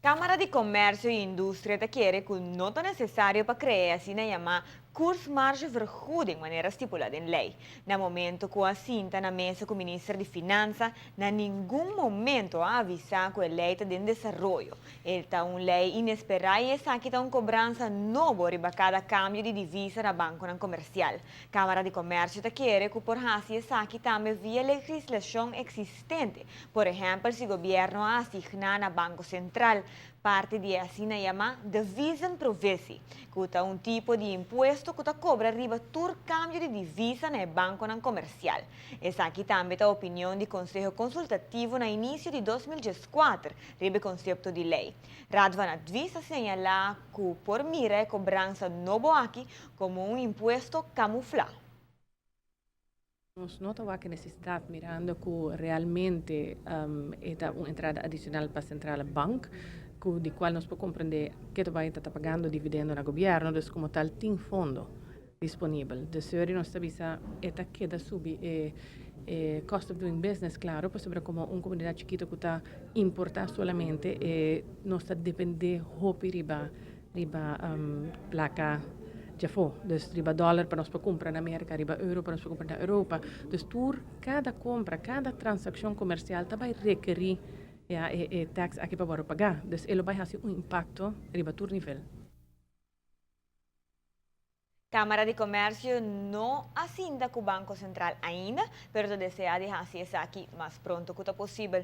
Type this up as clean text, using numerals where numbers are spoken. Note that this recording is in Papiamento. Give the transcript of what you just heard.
Kámara di Komersio i Industria ta kere ku no ta nesesario pa krea asina yamá koersmargevergoeding manera stipulá den lei. Na momento ku a sinta na mesa ku minister di Finansa, na ningun momento a avisá ku e lei ta den desaroyo. E ta un lei inesperá i esaki ta un kobransa nobo riba kada kambio di divisa na bankonan komersial. Kámara di Komersio ta kere ku por hasi esaki tambe via legislashon eksistente. Por ehèmpel, si gobièrnu a asigná na Banko Sentral parti di asina yamá devisenprovisie, ku ta un tipo di impuesto ku ta kobra riba tur kambio di divisa na e bankonan komersial. Esaki tambe ta opinion di Konseho Konsultativo na inisio di 2014 riba e konsepto di lei. Raad van Advies a señalá ku por mira e kobransa nobo aki komo un impuesto kamuflá. Nos no ta wak nesesidat mirando ku realmente ta un entrada adishonal pa Centrale Bank, ku di kual nos por komprendé ku ta ta pagando dividendo na gobièrnu, dus komo tal tin fondo disponibel. Dus nos ta bisa ta keda subi e cost of doing business, klaro, pasobra komo un komunidat chikitu ku ta importá solamente, nos ta dependé hopi riba plaka di afó. Dus riba dòler pa nos pa kumpra na Amérika, riba euro pa nos pa kumpra na Europa. Dus tur kada kompra, kada transakshon komersial ta bai rekerí, ja, e tax aki pa paga. Dus e lo bai hasi un impakto riba tur nivel. Kámara di Komersio no a sinta ku Banko Sentral ainda, pero ta deseá di hasi esaki mas pronto ku posibel.